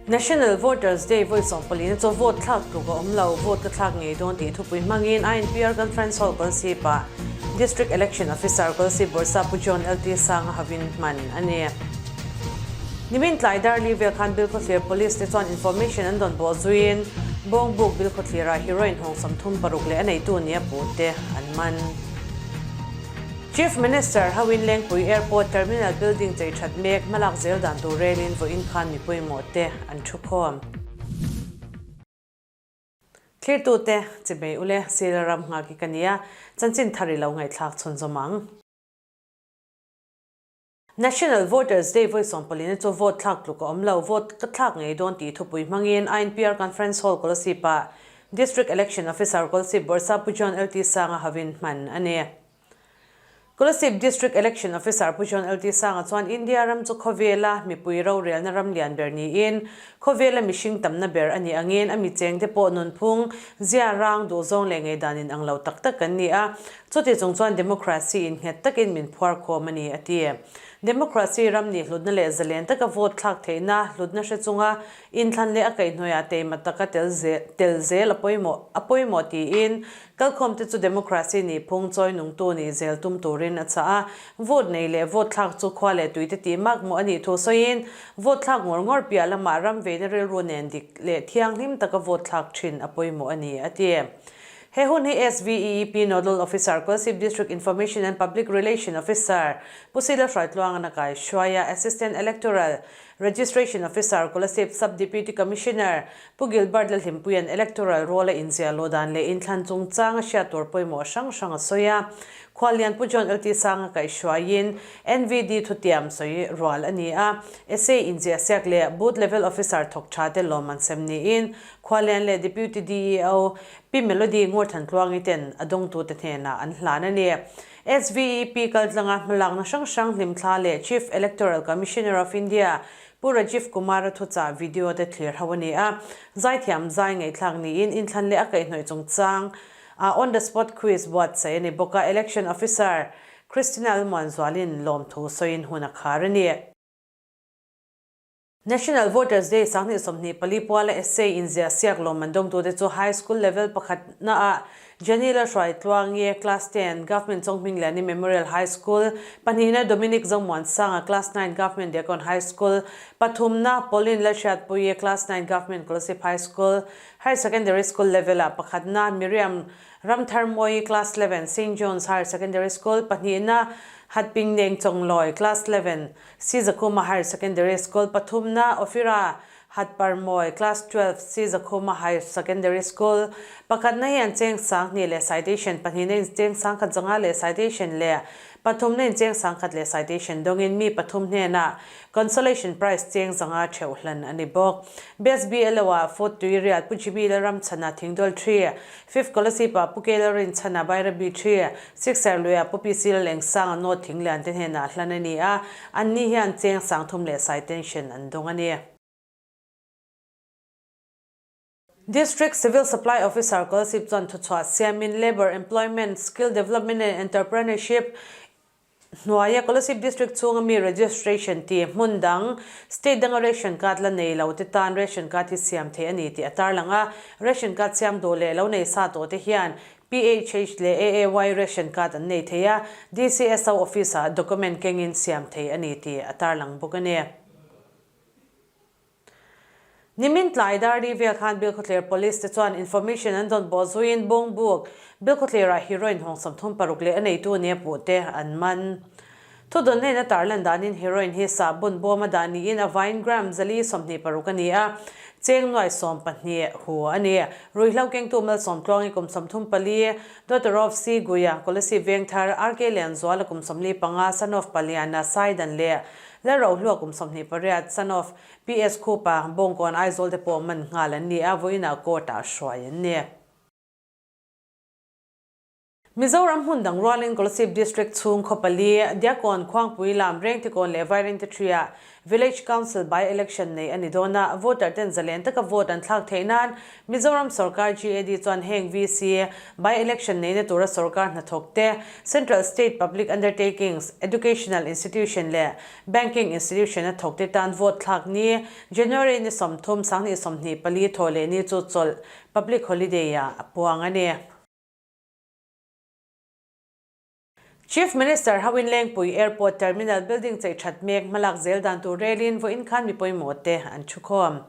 National Voters Day vawi sawmpalina chu vote thlak tluk a awm lo, vote ka thlak ngei dawn tih thupui hmangin INPR Conference Hall Kolsip-ah District Election Officer Kolsip Bawrhsa Pu John LT Sanga hovin hman a ni. Nimin tlai Darli vel khan Bilkhawthlir Police te chuan information an dawn bawh zuiin Bawngbuk Bilkhawthlirah heroin hawng 36 leh a neitu nia puhte an man. Chief Minister hoin Lengpui Airport Terminal Building chei that mek hmalak zel dan tur relin vawiin khan mi pawimawh te an thu khawm. Thlirtute, Chimei ule, Sila ram nghak hi ka nia, chanchin thar i lo ngaihthlak chhunzawm ang. National Voters Day vawi sawmpalina chu vote thlak tluk a awm lo, vote ka thlak ngei dawn tih thupui hmangin INPR Conference Hall Kolasib-ah District Election Officer Kolasib Bawrhsa Pu John LT Sanga hovin hman a ni. Kolasib District Election Officer Pu John LT Sanga chuan India ram chu khawvela mipui rorelna ram lian ber niin khawvela mihring tamna ber a nih angin a michengte pawh nunphung, zia rang, duhzawng leh ngeidanin ang lo tak tak kan ni a, Chuti chung chuan democracy in nghet takin min phuar khawm a ni, a ti. Democracy ram nih hlutna leh zalen taka vote thlak theihna hlutna hre chunga inthlan leh a kaihhnawihah teima taka tel tel zel a pawimawh a pawimawh tiin kalkhawmte chu democracy nih phung chawi nungtu nih zel tum turin a chah a. Vote nei leh vote thlak chu khua leh tuite tih mak mawh a nih thu sawiin vote thlak ngawr ngawr piah lamah ram veina rilru nen dik leh thianghlim taka vote thlak thin a pawimawh a ni, a ti. He hun hi SVEEP Nodal Officer, Kolasib District Information and Public Relation Officer, Pu Sila Hruaitluangan a kai hruai a, Assistant Electoral Registration Officer, Kolasib Sub-Deputy Commissioner, Pu Gilbert Lalhlimpuia'n Electoral Roll-a inziah luh dan leh inthlan chungchang a hriat tur pawimawh hrang hrang a sawi a. Khuallian Pu John LT Sanga kaihhruaiin NVD thutiam sawi rual a ni a, SA inziah siak leh Booth Level Officer thawk tha te lawm an sem niin Khuallian leh Deputy DEO Pi Melody Ngurthantluangi ten a dawngtute hnenah an hlan a ni. SVEP kaltlanga hmalakna hrang hrang hlimthla leh Chief Electoral Commissioner of India Pu Rajiv Kumar-a thuchah video te thlir ho a ni a. Zaithiam zai ngaihthlak niin inthlan leh a kaihhnawih chungchang a on the spot quiz buatsaih a ni bawk a. Election Officer Christina Almuanzualin lawmthu sawiin hun a khar a ni. National Voters Day 2024 puala essay inziah siak lawmman dawngtute chu High School level pakhatnaah Jenny Lalhruaitluangi, Class Ten, Government Chonghmingliani Memorial High School, pahnihna Dominic Zomuansanga, Class Nine, Government Diakon High School, pathumna Pauline Lalhriatpuii, Class Nine, Government Kolasib High School, Higher Secondary School level-ah pakhatna Miriam Ramtharmawi, Class Eleven, Saint John's Higher Secondary School, pahnihna Hatpingneng Chawnglawi, Class Eleven, Sizakhuma Higher Secondary School pathumna Ophira Hatparmawi, Class 12, Sizakhuma Higher Secondary School pakhatna hi an cheng 2000 leh citation pahnihna in cheng 1500 leh citation leh pathumna in cheng 1000 leh citation dawngin mi pathum hnenah consolation prize cheng 500 theuh hlan a ni bawk. Best BLO ah Fourth Tuirial Pu Jimmy Lalramchhana Thingdawl Tree, Fifth Kolasib-ah Pu Kela Rinchhana Bairabi Tree, Sixer luiah Pu PC Lalengsa North Thinglian te hnenah hlan a ni a, anni hian cheng 3000 leh citation an dawng a ni. District Civil Supply Officer Kolasib chuan thuchhuah siamin Labour, Employment, Skill Development and Entrepreneurship hnuaia Kolasib District chhunga mi registration tih hmun dang state danga ration card la nei lo te tan ration card hi siam theih a ni tih a tarlang a, ration card siam duh leh lo nei sa tawh te hian PHH leh AAY ration card an nei thei a, DCSO office-ah document kengin siam thei a ni tih a tarlang bawk a ni. Nimin tlai Darli vel khan Bilkhawthlir Police te chuan information an dawn bawh zuiin Bawngbuk, Bilkhawthlirah heroin hawng 36 leh a neitu nia puh te an man. Thudawn hnena tarlan danin heroin hi sahbun bawm a dah niin a vain gram 426 a ni a, cheng nuai 12 hu a ni. Ruihhlo kengtu Malsawmtluangi kum 34, daughter of C Guia, Kolasib Vengthar, RK Lianzuala kum 45, son of Paliana, Saidan leh Lalrohlua kum 28, son of PS Khupa, Bawngkawn Aizawl te pawh man nghal an ni a, vawiinah court-ah hruai an ni. Mizoram hmun dang rualin Kolasib District chhung khaw pali, Diakawn, Khuangpui, Lam, Rengtikawn leh Vairengte-ah Village Council by-election nei a ni dawn a, voter ten zalen taka vote an thlak theih nan Mizoram sorkar GAD chuan heng VC by-election neihna tura sorkar hnathawk te, Central State Public Undertakings, Educational Institution leh Banking Institution a thawk te tan vote thlak ni January ni 30, 2024 thawh leh ni chu chawlh Public Holiday ah a puang a ni. Chief Minister Hawin Lengpui Airport Terminal Building chei that mek hmalak zel dan tur relin vawiin khan mi pawimawh te an thu khawm.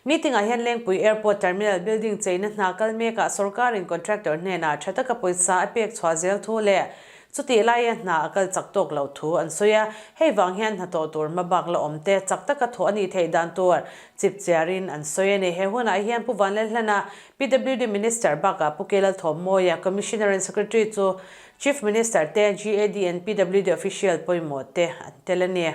Meeting ah hian Lengpui Airport Terminal Building cheina hna kal mekah sorkarin contractor hnenah tha taka pawisa a pek chhuah zel thu leh chutih laia hna a kal chak tawk loh thu an sawi a, hei vang hian hnathawh tur hmabak la awm te chak taka thawh a nih theih dan tur chip chiarin an sawi a ni. He hunah hian Pu Vanlalhlana PWD Minister bakah Pu Kelal Thawmmawia, Commissioner and Secretary chu Chief Minister te, GAD and PWD official pawimawh te an tel a ni.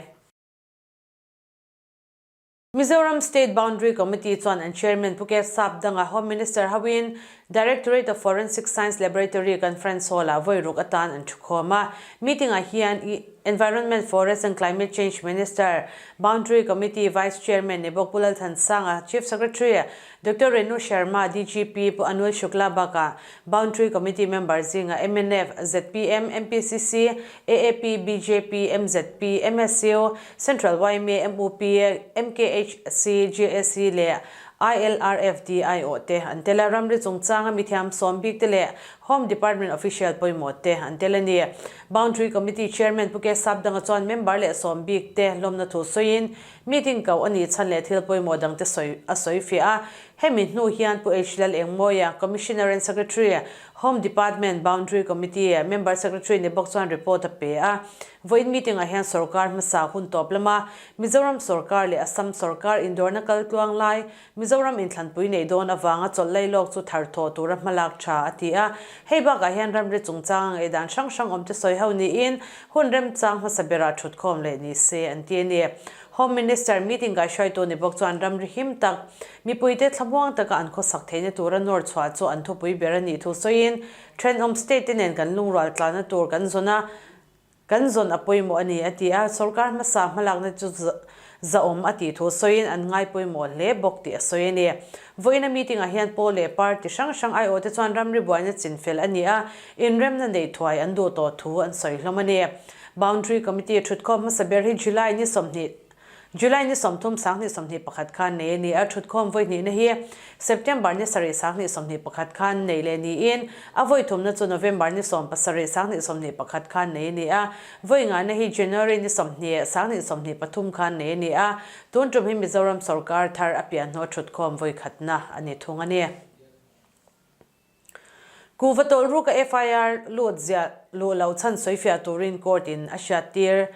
Mizoram State Boundary Committee chuan an Chairman Pu Kev Sap danga Home Minister hoin Directorate of Forensic Science Laboratory Conference Hall-ah vawi ruk atan an thukhawm a. Meeting-ah hian Environment, Forest and Climate Change Minister, Boundary Committee Vice Chairman ni bawk Pu Lalthansanga, Chief Secretary Doctor Renu Sharma, DGP Pu Anil Shukla bakah Boundary Committee member zinga mnf, zpm, MPCC, AAP, bjp, mzp, MSU, Central yma, mup, MKHC, JAC leh ILRFD aiawh te an tel a, ramri chungchanga mithiam sawm bik te leh Home Department official pawimawh te an tel a ni. Boundary Committee Chairman Pu K Sapdanga chuan member leh sawm bik te lawmna thu sawiin Meeting koh a nih chhan leh thil pawimawh dangte sawi a sawi fiah a. Hemi hnu hian Pu H Lal Engmawia, Commissioner and Secretary, Home Department, Boundary Committee, Member Secretary ni bawk chuan report a pe a. Vawiin meeting ah hian sorkar hmasa hun tawp lama Mizoram sorkar leh Assam sorkar indawrna kal tluang lai Mizoram inthlanpui neih dawn avanga chawlh lai lawk chu thar thawh tura hmalak tha a ti a. Hei bakah hian ramri chungchanga ngaihdan hrang hrang awmte sawi ho niin hun remchang hmasa berah thutkhawm leh ni se an ti a ni. Home Minister meeting kaihhruaitu ni bawk chuan ramri him tak, mipuite thlamuang taka an khawsak theihna tura nawr chhuah chu an thupui ber a nih thu sawiin thenawm state te nen kan lungrual tlanna tur kan zawn a, Kan zawn a pawimawh a ni, a ti a. Sorkar hmasa hmalakna chu zahawm a tih thu sawiin an ngai pawimawh hle bawk tih a sawi a ni. Vawiina meeting-ah hian pawl leh party hrang hrang aiawhte chuan ramri buaina chinfel a ni a, inremna neih thuai an duh tawh thu an sawi hlawm a ni. Boundary Committee thutkhawm hmasa ber hi July ni 20 July ni 30 2021 khan nei a ni a, thutkhawm vawi hnihna hi September ni 7 2021 khan nei leh niin a vawi thumna chu November ni 17 2021 khan nei a ni a, vawi ngahna hi January ni 20 2023 khan nei a ni a, tun tum hi Mizoram sorkar thar a pian hnuah thutkhawm vawi khatna a ni thung a ni. Kuhva tawlh ruka FIR lut ziah luh loh chhan sawifiah turin court in a hriattir.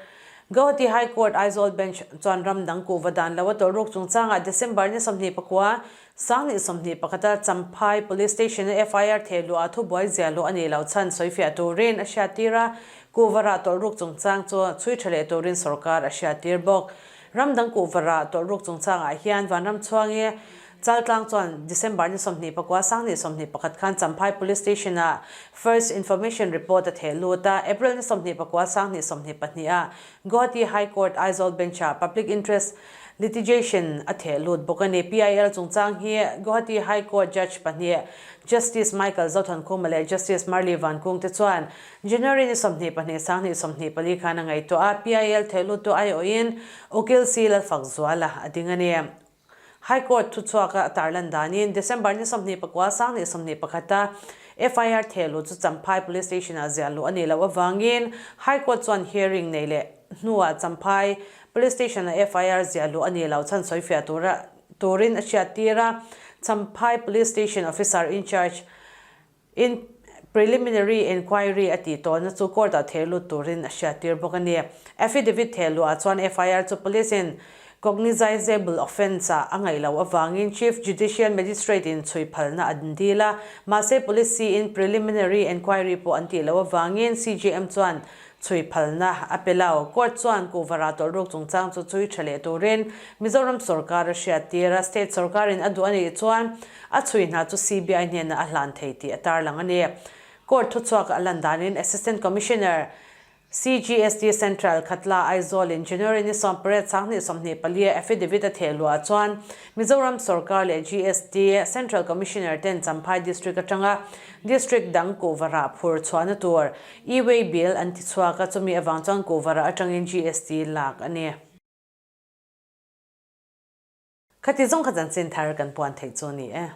Guwahati High Court Aizawl Bench chuan ram dang kuhva dan lo a tawlh ruk chungchangah December ni 24, 2021 a Champhai Police Station a FIR theh luh ah thubuai ziah luh a nih loh chhan sawifiah turin a hriattir a, kuhva rah tawlh ruk chungchang chu chhui tha leh turin sorkar a hriattir bawk. Ram dang kuhva rah tawlh ruk chungchangah hian Vanram chhuangi Chaltlang chuan December ni 24, 2021 khan Champhai Police Station-ah First Information Report a theh lut a, April ni 24, 2022 ah Guwahati High Court Aizawl Bench-ah Public Interest Litigation a theh lut bawk a ni. PIL chungchang hi Guwahati High Court Judge pahnih Justice Michael Zothankhuma leh Justice Marli Vankung te chuan January ni 22, 2024 khan a ngaihtuah a, PIL theh luttu aiawhin Ukil C Lalfakzuala a ding a ni. High Court thuchhuaka a tarlan danin December ni 24, 2021 a FIR thehluh chu Champhai Police Station-ah ziah luh a nih loh avangin High Court chuan hearing nei leh hnuah Champhai Police Station-a FIR ziah luh a nih loh chhan sawifiah tura turin a hriattir a, Champhai Police Station Officer in Charge In preliminary enquiry a tih tawhna chu court-ah theh lut turin a hriattir bawk a ni. Affidavit theh luhah chuan FIR chu police-in cognizable offence-ah a ngaih loh avangin Chief Judicial Magistrate-in chhui phalna an dil a, mahse police-in preliminary enquiry pawh an tih loh avangin CJM chuan chhui phalna a pe lo. Court chuan kuhva tawlh ruk chungchang chu chhui tha leh turin Mizoram sorkar a hriattir a, state sorkarin a duh a nih chuan a chhui hna chu CBI hnenah a hlan thei tih a tarlang a ni. Court thuchhuak a lan danin Assistant Commissioner, CGST Central, Khatla, Aizawl in January ni 18 2024 a affidavit a theh luah chuan Mizoram sorkar leh GST Central Commissioner ten Champhai District atanga District dang kuhva phur chhuahna tur E-way bill an ti chhuak a, chumi avang chuan kuhva atangin GST lak a ni. Khati zawng kha chanchin thar kan puan theih chu a ni e.